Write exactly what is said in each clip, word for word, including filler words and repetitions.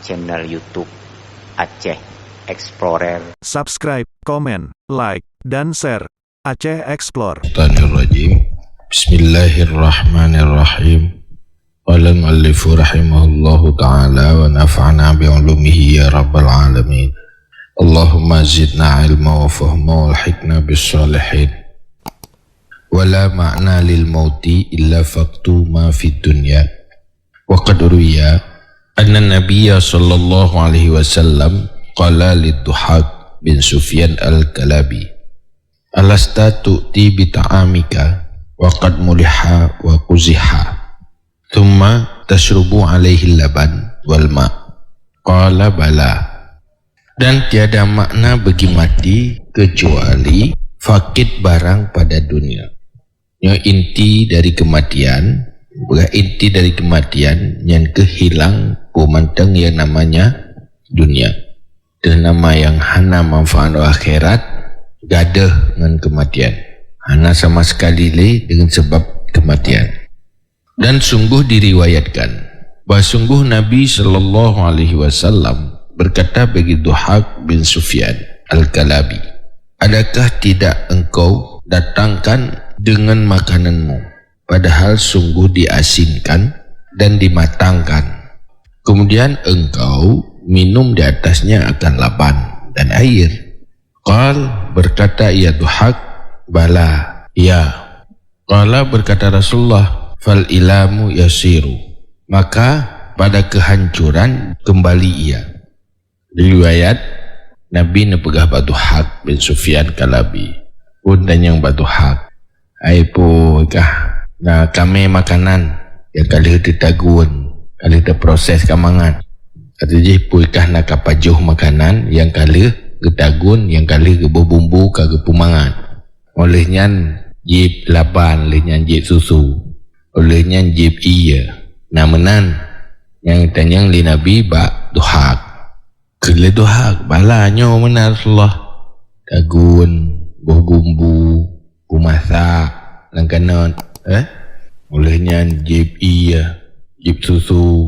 channel YouTube Aceh Explorer. Subscribe, komen, like, dan share Aceh Explore. Bismillahirrahmanirrahim. Bismillahirrahmanirrahim. Qala al-muallifu rahimahullahu ta'ala wa nafa'na bi ulumihi ya rabbal alamin. Allahumma zidna ilma wa fahma walhiqna bis salihin. Wa la ma'na lil mauti illa faqdu ma fid dunya. Wa qad ruwiya anna Nabiyya sallallahu alaihi wasallam qala li Dhahak bin Sufyan al-Kalabi, "Alasta tu'ti bi ta'amika wa qad muliha wa quziha, thumma tashrubu alaihi laban wal ma'?" Qala, "Bala." Dan tiada makna bagi mati kecuali fakid barang pada dunia. Nyoe inti dari kematian, bukan inti dari kematian nyan keuh hilang peue mantong yang namanya dunia. Teuh nama yang hana manfaat akhirat, gadôh ngon kematian. Hana sama sekali lé dengan sebab kematian. Dan sungguh diriwayatkan bahwa sungguh Nabi sallallahu alaihi wasallam berkata bagi Dhahak bin Sufyan al-Kalabi, "Adakah tidak engkau datangkan dengan makananmu, padahal sungguh diasinkan dan dimatangkan? Kemudian engkau minum di atasnya akan laban dan air." Qal, berkata ia Dhahak, "Bala, ya." Qala, berkata Rasulullah, "Fal ilamu yasiru." Maka pada kehancuran kembali ia. Riwayat, Nabi neupeugah bak Dhahak bin Sufyan Kalabi, "Phon tanyong bak Dhahak, hai peue kah na kamé makanan nyang ka lheueh teutagun, ka lheueh teuproses ka mangat?" Kata jih, "Peue kah na ka pajoh makanan nyang ka lheueh geutagun, nyang ka lheueh geuboh bumbu ka geupeumangat?" Óh lheueh nyan jieb laban, lheueh nyan jieb susu, óh lheueh nyan jieb ie. Na meunan nyang tanyong lé Nabi bak Dhahak. Kheun lé Dhahak, "Bala, nyoe meunan Rasulullah. Tagun, boh bumbu, peumasak, lam kanot, eh? Óh lheueh nyan jieb ie, jieb susu."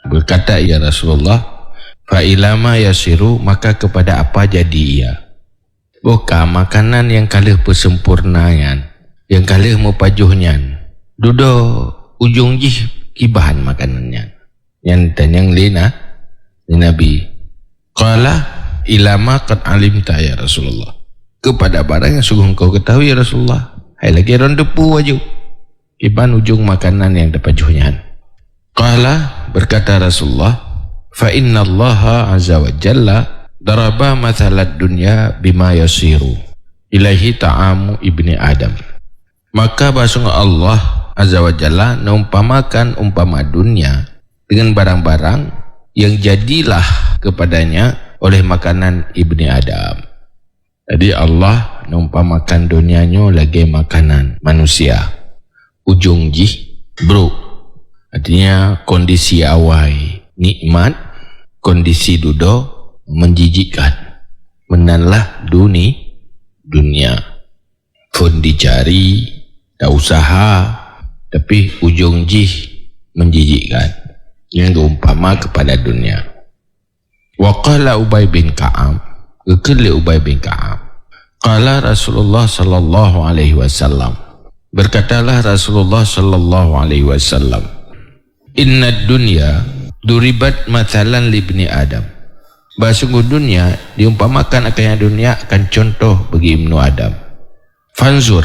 Berkata ia Rasulullah, "Fa ilama yasiru, maka kepada apa jadi ia?" Boh ka makanan nyang ka lheueh peusempurna nyan, nyang ka lheueh meupajoh nyan, dudoe ujong jih kiban makanan nyan. Nyan tanyong lé na-, lé Nabi. Qala, "Ilama qad alimta ya Rasulullah." Kepada barang yang sungguh engkau ketahui ya Rasulullah. Hai lagèe droen teupeu aju. Kiban ujong makanan nyang teupajoh nyan. Qala, berkata Rasulullah, "Fa innallaha azza wa jalla daraba mathalad dunya bima yasiru ilaihi ta'amu ibni Adam." Maka bahsungguh Allah azza wa jalla neumpamakan umpama dunia dengan barang-barang yang jadilah kepadanya oleh makanan ibni Adam. Jadi Allah neumpamakan dunia nyoe lagèe makanan manusia. Ujong jih brôk. Artinya kondisi awai nikmat, kondisi dudoe menjijikkan. Meunanlah duni-, dunia. Phon dijari, tausaha, tapi ujong jih menjijikkan. Nyang geuumpama kepada dunia. Wa qala Ubay bin Ka'ab, geukheun lé Ubay bin Ka'ab, qala Rasulullah sallallahu alaihi wasallam, berkatalah Rasulullah sallallahu alaihi wasallam, "Innad dunya duribat mathalan libni Adam." Bahsungguh dunia diumpamakan akan dunia akan contoh bagi ibnu Adam. Fanzur,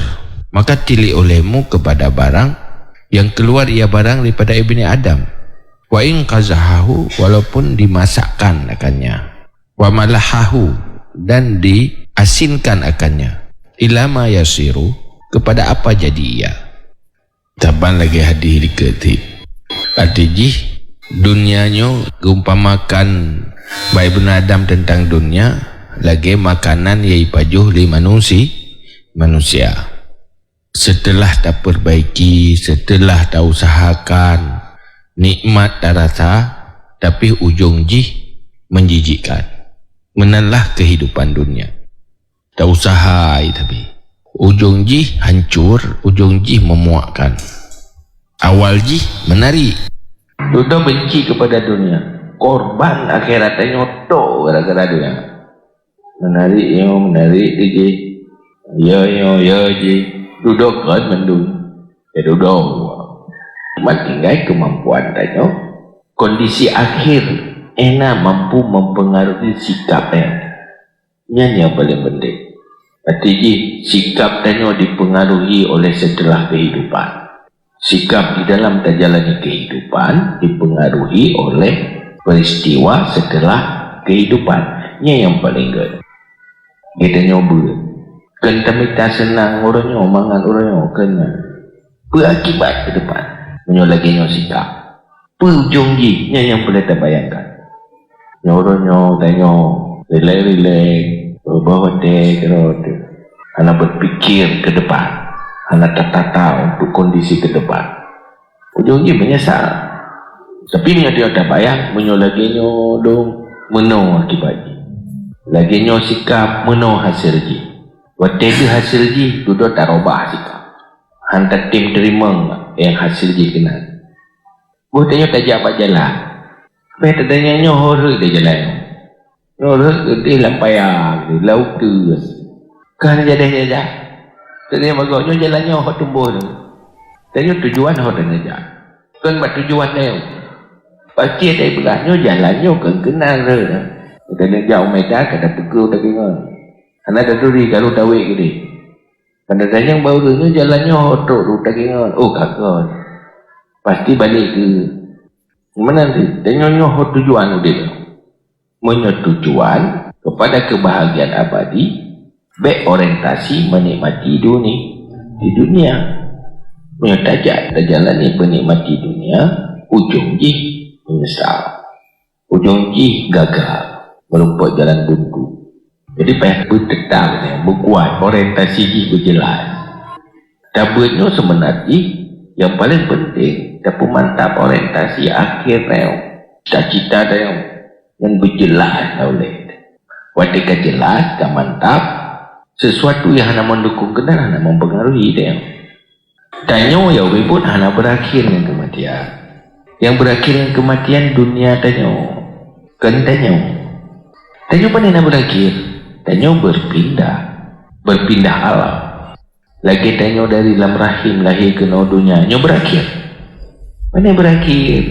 maka tilik olehmu kepada barang yang keluar ia barang daripada ibni Adam. Wa in qazahahu, walaupun dimasakkan akannya. Wa malahahu, dan diasinkan akannya. Ilama yasiru, kepada apa jadi ia? Saban lagèe hadis likot cit. Arti jih, dunia nyoe geuumpamakan bak ibnu Adam teuntang dunia lagèe makanan nyang jipajoh lé manusi-, manusia. Setelah tapeurbaiki, setelah tausahakan, nikmat tarasa, tapi ujong jih menjijikkan. Meunanlah keuhidupan dunia. Tausaha, tapi ujong jih hancur, ujong jih memuakkan. Awal jih menarik. Dudoe benci kepada dunia. Korban akhirat tanyoe tok gara-gara donya. Meunari nyoe, meunari jih. Ya nyoe, ya jih. Dudoe kon mandum. Ya dudoe. Cuma tinggai keumampuan tanyoe. Kondisi akhir ena mampu mempengaruhi sikap nyan. Nyan nyang paleng penting. Arti jih, sikap tanyoe dipengaruhi oleh setelah kehidupan. Sikap di dalam tajalani kehidupan dipengaruhi oleh peristiwa setelah kehidupan. Nyan nyang paleng gét. Geutanyoe beuet. Kon tamita seunang uroe nyoe, mangat uroe nyoe, kon nyan. Peue akibat keu depan meunyoe lagée nyoe sikap? Peue ujong jih? Nyan nyang peureulée tabayangkan. Nyoe uroe nyoe tanyoe rilek-rilek, beubah watée keudroe teuh. Hana berpikir ke depan, hana tatata untuk kondisi ke depan. Ujong jih meunyeusal. Tapi meunyoe tabayang, meunyoe lagée nyoe dong, meunoe akibat jih. Lagée nyoe sikap, meunoe hasé jih. Watée deuh hasé jih, dudoe tarubah sikap. Han tatem teurimong nyang hasé jih keunan. Boh tanyoe tajak bak jalan. Beh tatanyong nyoe ho rhot di jalan nyoe. Nyoe rhot keudeh lam paya, lam uteuen. Ka hana jadeh jajak. Tanyoe bagoe nyoe jalan nyoe ho tuboh nyoe. Tanyoe tujuan ho tanyoe jak. Kon bak tujuan tanyoe. Pasti tapeugah nyoe jalan nyoe kon keunan rhot. Tanyoe jak u Medan ka tapeukeue tagingon. Hana taturi ka lheueh tawét keudeh. Kadang-kadang bak ureuëng nyoe jalan nyoe trok rot tagingon, oh ka kon. Pasti balek keu meunan teuh. Tanyoe nyoe ho tujuan udeb nyoe. Meunyoe tujuan kepada kebahagiaan abadi, bék orientasi menikmati duni-, di dunia. Meunyoe tajak tajalani menikmati dunia, ujong jih meunyeusal. Ujong jih gagal, meurumpok jalan buntu. Jadi payah beuteutap, beukuat, orientasi jih beujeulaih. Tabeuet nyoe seubeuna jih nyang paleng penting, tapeumantap orientasi akhé tanyoe, cita-cita tanyoe nyang beujeulaih na ulée. Watée ka jeulaih, ka mantap, sesuatu nyang hana meudukong keunan hana mempengaruhi tanyoe. Tanyoe nyang ubit buet hana beurakhé ngon keumatian. Nyang beurakhé ngon keumatian dunia tanyoe. Kon tanyoe. Tanyoe pane na beurakhé? Tanyoe beupindah. Beupindah alam. Lagée tanyoe dari lam rahim lahé keunoe donya, nyoe beurakhé? Pane beurakhé?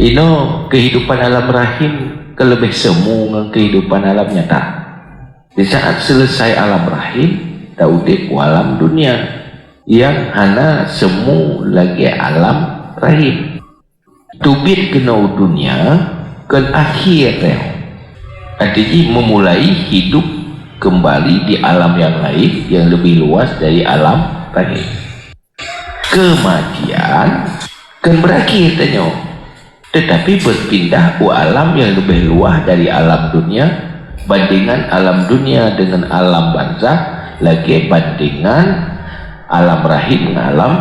Inoe keuhidupan alam rahim ka leubeh seumu ngon keuhidupan alam nyata. Di saat seuleusai alam rahim, taudeb u alam dunia nyang hana seumu lagée alam rahim. Teubiet keunoe u dunia kon akhé nyoe. Arti jih meumulai hidup keumbali di alam nyang laén nyang leubeh luas dari alam rahim. Keumatian kon beurakhé tanyoe, teutapi beupindah u alam nyang leubeh luwah dari alam dunia, bandengan alam dunia deungon alam barzakh lagée bandengan alam rahim ngon alam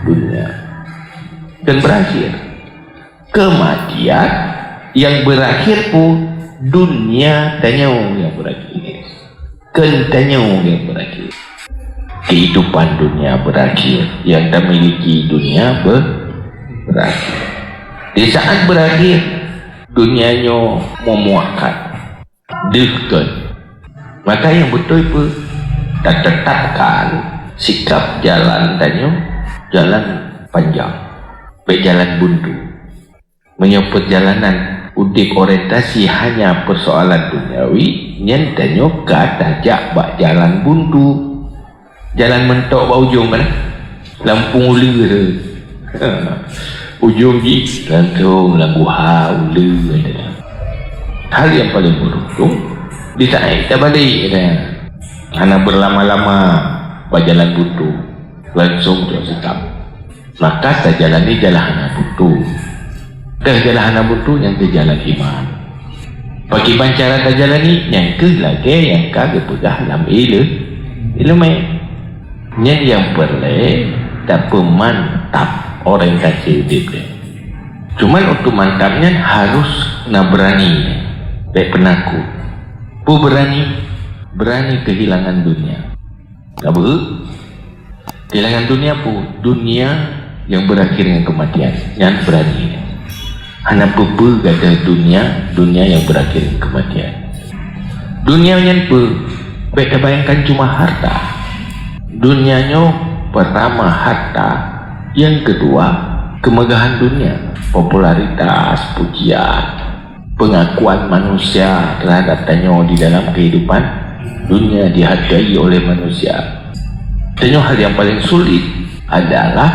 dunia. Kon beurakhé. Keumatian nyang beurakhé peue? Dunia tanyoe nyang beurakhé. Kon tanyoe nyang beurakhé. Keuhidupan dunia beurakhé, nyang tamiliki dunia be-, beurakhé. Di saat beurakhé, dunia nyoe meumuakat. Deuh kon. Maka nyang beutôi peue? Tateutapkan sikap jalan tanyoe, jalan panjang. Bék jalan buntu. Meunyoe peurjalanan udeb orientasi hanya peusoalan duniawi, nyan tanyoe ka tajak bak jalan buntu. Jalan meuntok bak ujong kan? Lampung uleue tu. Ujong jih langsong lam guha uleue tu. Hal nyang paleng beuruntung, di saat tabalek, hana beurlama-lama bak jalan buntu, langsong trok seutap. Maka tajalani jalan hana buntu. Keu jalan hana buntu nyang keu jalan iman. Pakriban cara tajalani nyang keuh lagée nyang ka geupeugah lam ileu-, ileumé. Nyan nyang peureulée tapeumantap orientasi udeb nyoe. Cuman untuk mantap nyan harus na beurani, bék peunakot. Peue beurani? Beurani keuhilangan dunia. Ka beuh? Keuhilangan dunia peue? Dunia nyang beurakhé ngon keumatian. Nyan beurani. Hana peue-peue gadoh dunia, dunia yang berakhir kematian. Dunia nyan peue? Bék tabayangkan cuma harta. Dunia nyoe pertama harta, yang kedua kemegahan dunia, popularitas, pujian, pengakuan manusia terhadap tanyoe di dalam kehidupan dunia dihargai oleh manusia. Tanyoe hal yang paling sulit adalah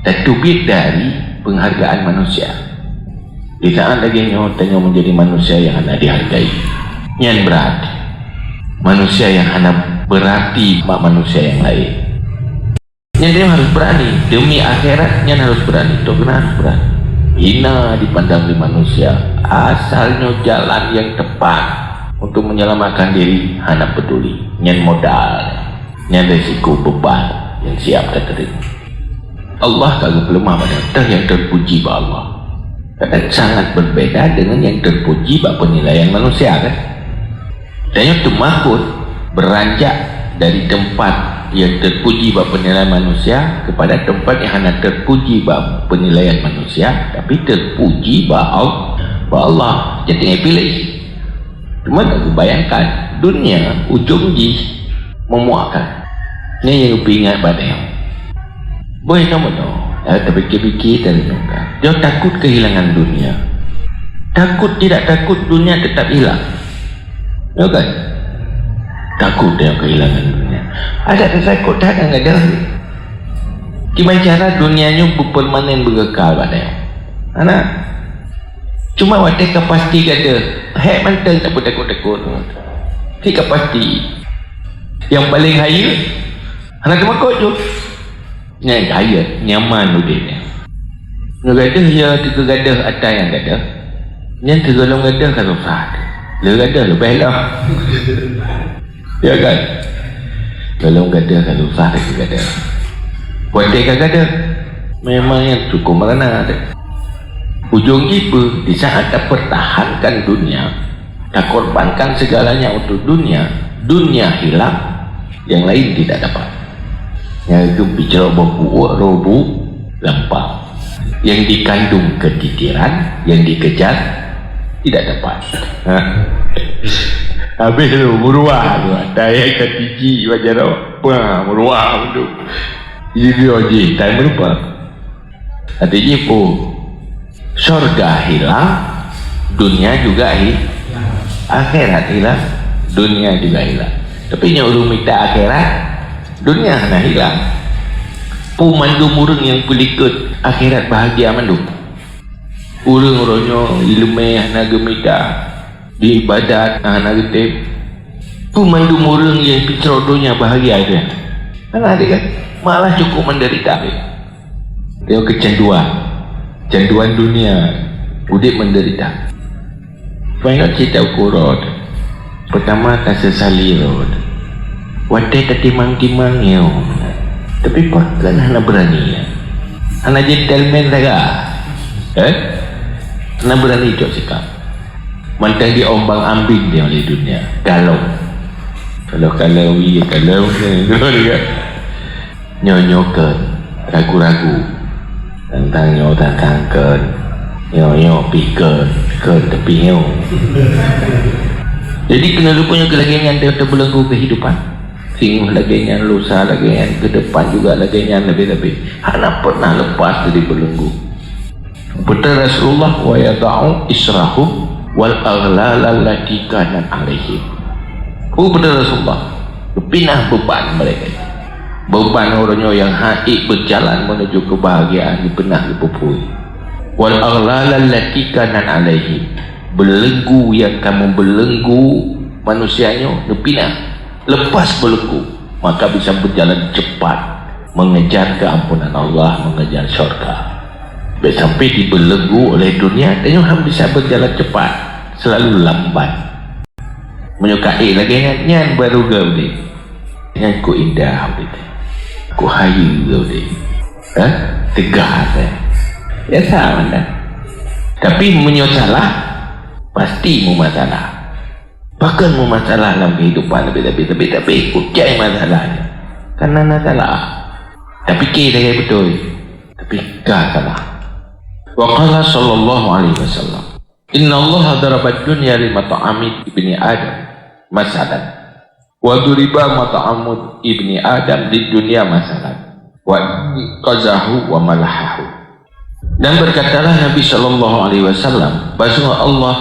tateubiet dari penghargaan manusia. Di saat lagée nyoe tanyoe menjadi manusia yang hana dihargai. Nyan berarti manusia yang hana berarti bak manusia yang lain. Nyan dia harus berani. Demi akhirat, nyan harus berani. Tok keunan harus berani. Hina dipandang di manusia. Asal nyoe jalan yang tepat untuk menyelamatkan diri, hana peduli. Nyan modal. Nyan resiko beban yang siap diterima. Allah ka geupeuleumah pada teuh yang terpuji bak Allah. Kan sangat berbeda dengan yang terpuji bak penilaian manusia, kan? Tanyoe teumakot beranjak dari tempat yang terpuji bak penilaian manusia kepada tempat yang hana terpuji bak penilaian manusia, tapi terpuji bak Al-, bak Allah. Jadi, pilih. Cuma tak bayangkan, dunia ujong jih memuakkan. Ni yang peuingat bak tanyoe. Boh kamoe nyoe, ya, tapikir-pikir dan renungkan. Nyoe takut kehilangan dunia. Takut tidak takut, dunia tetap hilang. Ya kan? Takut dia kehilangan dunia. Ada takut tak ada. Gimana cara dunia nyoe berpermanen, berkekal bak tanyoe? Hana. Cuma watée ka pasti gadoh, hék mantong tak peutakot-takot. Cit ka pasti. Yang paling hayeu, hana teumakot tu. Nyan hayeu, nyaman udeb nyan. Nyoe gadoh ya, teuka gadoh ata nyang gadoh. Nyan teuka lom gadoh ka susah. Le gadoh leubeh lah. Ya kan? Golom gadoh ka susah lagée gadoh. Watée ka gadoh, memang nyan cukup meurana deh. Ujong jih peue? Di saat tapertahankan dunia, takorbankan segalanya untuk dunia, dunia hilang, yang lain tidak dapat. Nyang itu bicara boh buok roh bu lampau. Yang dikandung ketitiran, yang dikejar tidak dapat. Ha. Habis tu, meuruah tu. Ada yang ketiji wajar tu. Wah, meuruah tu. Jadi dia jih, tak merupa. Hati jih pun. Syurga hilang, dunia juga hi-, akhirat hilang, dunia juga hilang. Tapi nyoe ureuëng mita akhirat, dunia hana hilang. Peue mandum ureuëng nyang peulikot akhirat bahagia mandum. Ureuëng uroe nyoe ileumé hana geumita, di ibadat hana geutem. Peue mandum ureuëng nyang picroe donya bahagia dia. Hana ada kan? Malah cukup menderita dia. Dia kecanduan. Canduan dunia. Udeb menderita. Paingat cerita uku rot. Pertama, tasesali rot. Watée tatimang-timang nyoe. Tapi pakon hana berani, ya? Hana gentleman saga. Eh? Hana berani cok sikap. Mantong diombang-ambing dia oleh dunia. Galau. Kalau-kalau, iya, kalau, kalau dia. Nyoe-nyoe kön, ragu-ragu. Tantang nyoe, tantang kön. Nyoe-nyoe pi kön, kön tapi nyoe. Jadi, keuneuk leupeue nyoe keu lagée nyan teuh teubelenggu kehidupan. Singoh lagée nyan, lusa lagée nyan, keudepan juga lagée nyan, leubeh-leubeh. Hana pernah lepas dari belenggu. Beutôi Rasulullah, "Wa yada'u israhum wal aghlal allati kanat 'alaihim." Oh, beutôi Rasulullah, geupinah beban mereka. Beban ureuëng nyoe nyang hana berjalan menuju kebahagiaan geupinah geupupui. "Wal aghlal allati kanat 'alaihim." Belenggu yang ka meubelenggu manusia nyoe geupinah. Lepas belenggu, maka bisa berjalan cepat mengejar keampunan Allah, mengejar syurga. Bék sampai dibelenggu oleh dunia, tanyoe han bisa berjalan cepat, selalu lambat. Meunyoe ka ék lagée nyan, nyan baru geuh udeb. Nyan kok indah udeb. Kok hayeue geuh udeb. Hah? Tegas, eh? Biasa mantong. Tapi meunyoe salah, pasti meumasalah. Pakon meumasalah lam kehidupan leubeh-leubeh, tapi, tapi, tapi, ucai masalah nyan. Karena na salah. Tapike lagée beutôi, tapi ka salah. Wa qala sallallahu alaihi wasallam, "Innallaha darabad dunya li mat'ami ibni Adam masalan, wa duriba mat'amu ibni Adam lid dunya masalan, wa qazahu wa malahahu." Dan berkatalah Nabi sallallahu alaihi wasallam, bahwasanya Allah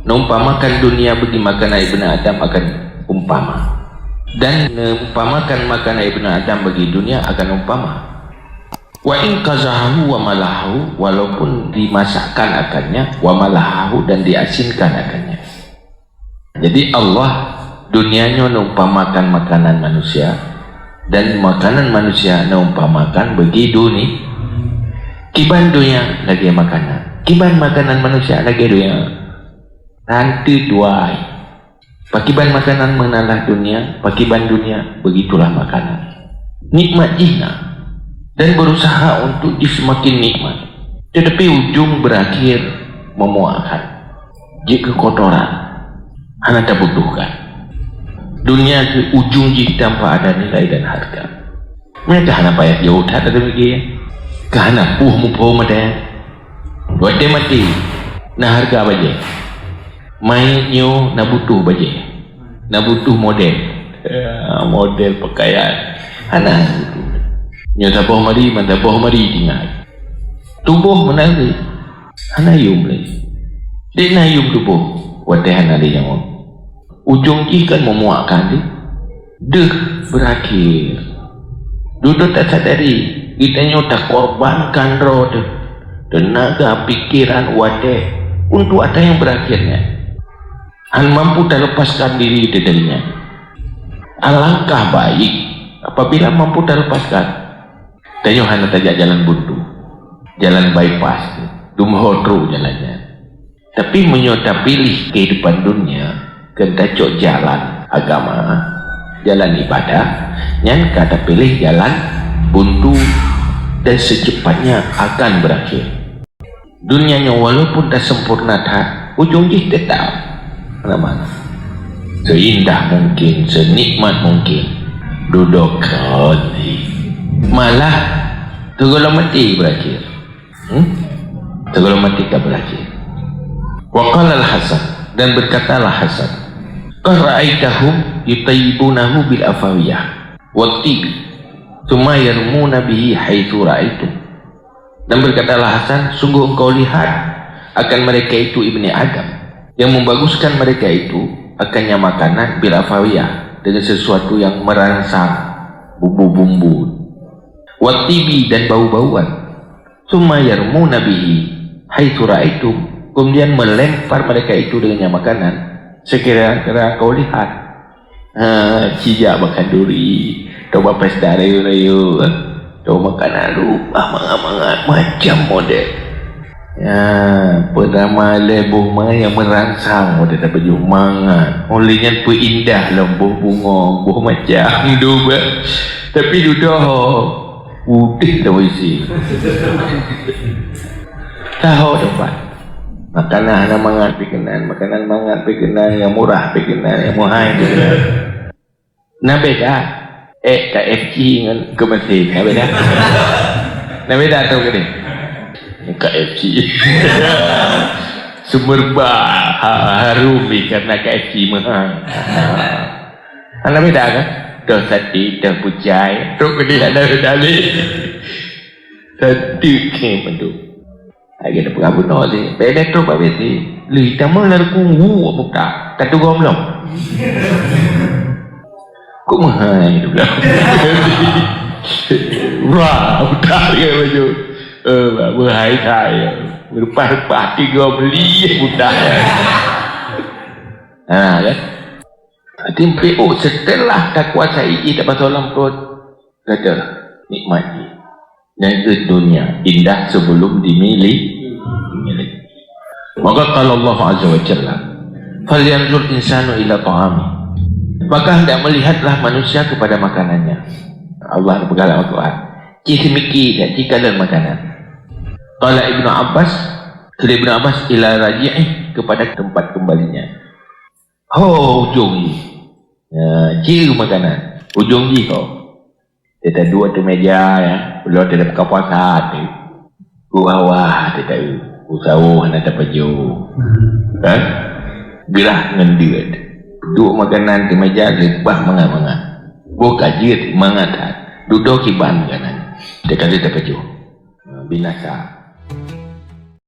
neumpamakan dunia bagi makanan ibni Adam akan umpama, dan neumpamakan makanan ibni Adam bagi dunia akan umpama. Wa in qazahu wa malahahu, walaupun dimasakkan akannya, wa malahahu, dan diasinkan akannya. Jadi Allah, dunia nyoe neumpamakan makanan manusia, dan makanan manusia neumpamakan bagi dunia. Kiban dunia lagée makanan, kiban makanan manusia lagée dunia. Nanti duai. Pakiban makanan meunalah dunia, pakiban dunia, begitulah makanan. Nikmat jih na, dan berusaha untuk jih semakin nikmat. Tetapi ujung berakhir memuakkan, jeuet keu kotoran, hana tabutuhkan. Dunia keu ujung jih tanpa ada nilai dan harga. Meunyoe ka hana payah jauh that ateueh miké, ka hana puih muphom até. Watée maté, na hareuga bajée. Manyét nyoe na butuh bajée, na butuh model. Ya, model pakaian. Hana butuh. Nyoe saboh mari, man saboh mari tinggai. Tuboh meunan lé. Hana yuem lé. Dek na yuem tuboh watée hana lé nyawa. Ujong jih kan memuakkan deh. Deuh berakhir. Dudoe tasadari, geutanyoe takorbankan droe teuh, teunaga, pikeran, watée untuk atra nyang berakhir nyan. Han mampu talepaskan diri teuh dari nyan. Alangkah baik apabila mampu talepaskan. Tanyoe hana tajak jalan buntu, jalan bypass, dumho trok jalan nyan. Tapi meunyoe tapiléh keuhidupan dunia, keu tacok jalan agama, jalan ibadah, nyan ka tapiléh jalan buntu dan secepatnya akan berakhir. Dunia nyoe walaupun tasempurna that, ujong jih teutap hana manah. Seindah mungkin, senikmat mungkin, dudoe kon jih. Malah, teugohlom maté berakhir. Hmm? Teugohlom maté ka berakhir. Wa qala Al-Hasan, dan berkatalah Hasan, "Qad ra'aitahum yutayyibunahu bil afawiyah, wat tibi, tsumma yarmuna bihi haitsu ra'aitum." Dan berkatalah Hasan, "Sungguh engkau lihat akan mereka itu, Ibni Adam, yang membaguskan mereka itu akannya makanan bil afawiyah, dengan sesuatu yang merangsang, bumbu-bumbu, wat tibi, dan bau-bauan. Tsumma yarmuna bihi haitsu ra'aitum." Kemudian melempar mereka itu dengannya makanan sekira-kira engkau lihat. Ha, cijak bak khanduri, atau bak pesta rayeuk-rayeuk, ha? Atau makanan lumpah mangat-mangat, macam model. Ya, peurama lé boh mangat nyang meuransang model, tapajoh mangat. Oleh nyan peuindah lom boh bungong, boh macam dudoe. Tapi dudoe, udeh dah isi. Tahu dapat. Makanan hana mangat pih keunan, makanan mangat pih keunan, nyang murah pih keunan, nyang meuhai pih keunan. Na beda, eh, K F C ngon keumeusé, na beda. Na beda tu keudeh. K F C. Seumeureuba, ha, harum ni karena K F C meuhai. Ha, na beda kan? Toh sate, toh pucai, trok keudeh hana beda lé. Sate keu mandum. Lagèe tapeugah bunoe lé, bèk trok bak W C. Lheuh tamong lam ruku, wu, muka. Ka tugom lom. Kok meuhai tu bilang. Wah, udah dia baju. Eh, meuhai thai. Leupah-leupah tiga beli udah. Ha, kan? Tapi, oh, setelah takuasai jih, tapasoe lam pruet, gadoh nikmat jih. Nyan keuh dunia indah sebelum dimili-, dimiliki. Maka qala Allah Azza wa Jalla, "Falyanzur insanu ila ta'ami." Maka hendak melihatlah manusia kepada makanannya. Allah peugah lam Al-Quran, "Ci seumiki dan ci kalon makanan." Qala Ibnu Abbas, kheun Ibnu Abbas, "Ila raji'ih," kepada tempat kembalinya. Ho ujong jih. Ya, ci makanan. Ujong jih ho. Teuka duek ateueh meja, ya. Ulôn teuka buka puasa, tu. Ku awah teuh taeu, ku sawoe hana tapajoh. Kan? Geurah ngon deuet. Duek makanan di meja leubah mangat-mangat. Boh ka jeuet mangat that. Dudoe kiban makanan. Teuka lheueh tapajoh. Binasa.